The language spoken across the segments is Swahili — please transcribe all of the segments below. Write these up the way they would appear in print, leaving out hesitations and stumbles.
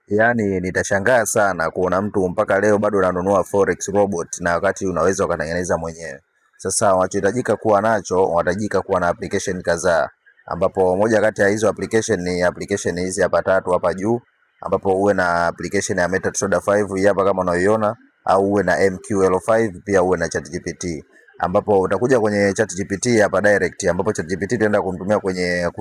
Yaani nitashangaa sana kuona mtu mpaka leo bado ananunua forex robot na wakati unaweza ukatengeneza mwenyewe. Sasa unachohitajika kuwa nacho, unahitajika kuwa na application kadhaa, ambapo moja kati ya hizo application ni application hizi hapa tatu hapa juu, ambapo uwe na application ya MetaTrader 5 hii hapa kama unaiona, au uwe na MQL5, pia uwe na ChatGPT, ambapo utakuja kwenye ChatGPT hapa direct, ambapo ChatGPT utaenda kumtumia kwenye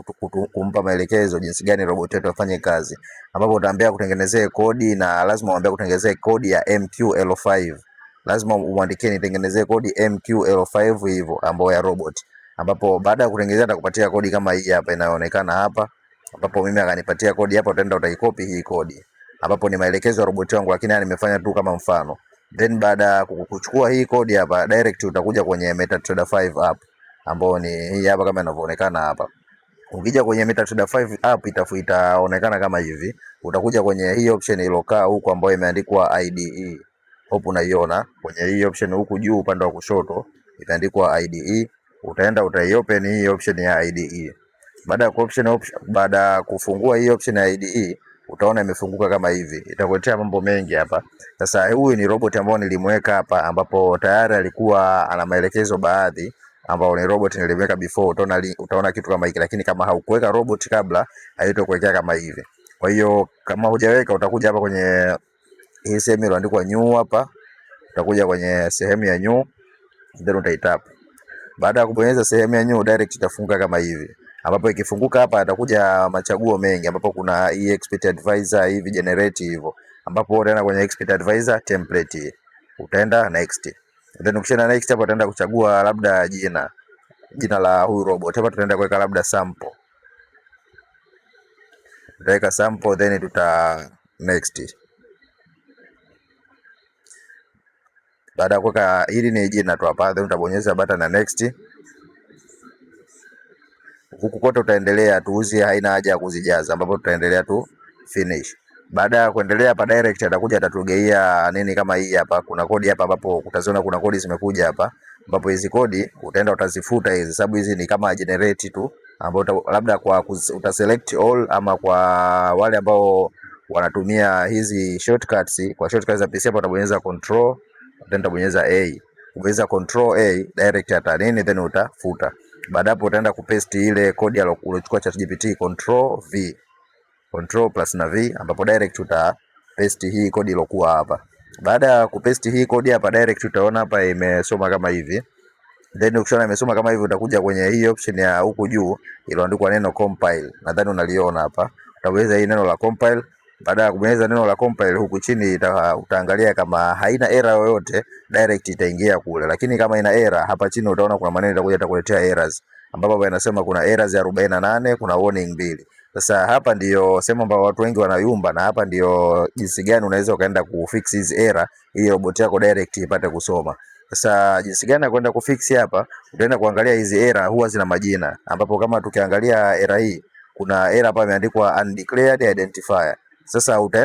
kumpa maelekezo jinsi gani robot yetu afanye kazi, ambapo utaambia kutengenezee kodi na lazima uambie kutengenezee kodi ya MQL5. Lazima umwandikie nitengenezee kodi MQL5 hivyo ambayo ya robot, ambapo baada ya kutengenezea atakupatia kodi kama hii hapa inayoonekana hapa, ambapo mimi akanipatia kodi hapa. Utaenda utaikopi hii kodi, ambapo ni maelekezo ya robot wangu, lakini haya nimefanya tu kama mfano. Then baada ya kuchukua hii kodi hapa direct utakuja kwenye MetaTrader 5 app ambayo ni hii hapa kama inavyoonekana hapa. Ukija kwenye MetaTrader 5 app itaonekana kama hivi. Utakuja kwenye hii option iliyokaa huku ambayo imeandikwa IDE. Hope unaiona kwenye hii option huku juu upande wa kushoto imeandikwa IDE. Utaenda utaiopen hii option ya IDE. Baada ya baada ya kufungua hii option ya IDE utaona imefunguka kama hivi. Itakuletea mambo mengi hapa. Sasa huyu ni robot ambao nilimweka hapa, ambapo tayari alikuwa ana maelekezo baadhi ambao ni robot nilimweka before. Utaona kitu kama hiki, lakini kama haukuweka robot kabla haitokuwekea kama hivi. Kwa hiyo kama hujaweka utakuja hapa kwenye hii sehemu iliyoandikwa new hapa, utakuja kwenye sehemu ya new then utaitap. Baada ya kubonyeza sehemu ya new direct itafunguka kama hivi, ambapo ikifunguka hapa atakuja machaguo mengi, ambapo kuna hii expert advisor hivi generate hivyo, ambapo utaenda kwenye expert advisor template utaenda next, then ukishaenda next hapo utaenda kuchagua labda jina la huyu robot. Hapa tutaenda kuweka labda sample, tutaweka sample then tuta next. Baada ya kuweka hili ni jina tu hapa, then utabonyeza button na next. Huku kote utaendelea tu, hizi haina haja ya kuzijaza, ambapo tutaendelea tu finish. Baada ya kuendelea hapa direct atakuja atatugeia nini kama hii hapa. Kuna kodi hapa ambapo utaziona kuna kodi zimekuja hapa, ambapo hizi kodi utaenda utazifuta hizi, sababu hizi ni kama generate tu, ambapo labda kwa utaselect all, ama kwa wale ambao wanatumia hizi shortcuts, kwa shortcuts za PC hapa utabonyeza control, utaenda bonyeza A, ubonyeza control A direct ata nini, then utafuta. Baada hapo utaenda kupaste ile kodi uliochukua ChatGPT, control V, control plus na V, ambapo direct uta paste hii kodi iliyokuwa hapa. Baada ya kupaste hii kodi hapa direct utaona hapa imesoma kama hivi. Then ukishaona imesoma kama hivi utakuja kwenye hii option ya huku juu iliyoandikwa neno compile. Nadhani unaliona hapa. Utabonyeza hii neno la compile. Baada ya kubonyeza neno la compile huku chini utaangalia kama haina error yoyote, direct itaingia kule. Lakini kama ina error hapa chini utaona kuna maneno itakuja itakuletea errors, ambapo hapa inasema kuna errors ya 48, kuna warning 2. Sasa hapa ndiyo sehemu ambayo watu wengi wanayumba, na hapa ndiyo jinsi gani unaweza ukaenda kufix hizi error ili robot yako direct ipate kusoma. Sasa jinsi gani ya kwenda kufix hapa, utaenda kuangalia hizi error huwa zina majina, ambapo kama tukiangalia error hii kuna error hapa imeandikwa undeclared identifier. Sasa utaenda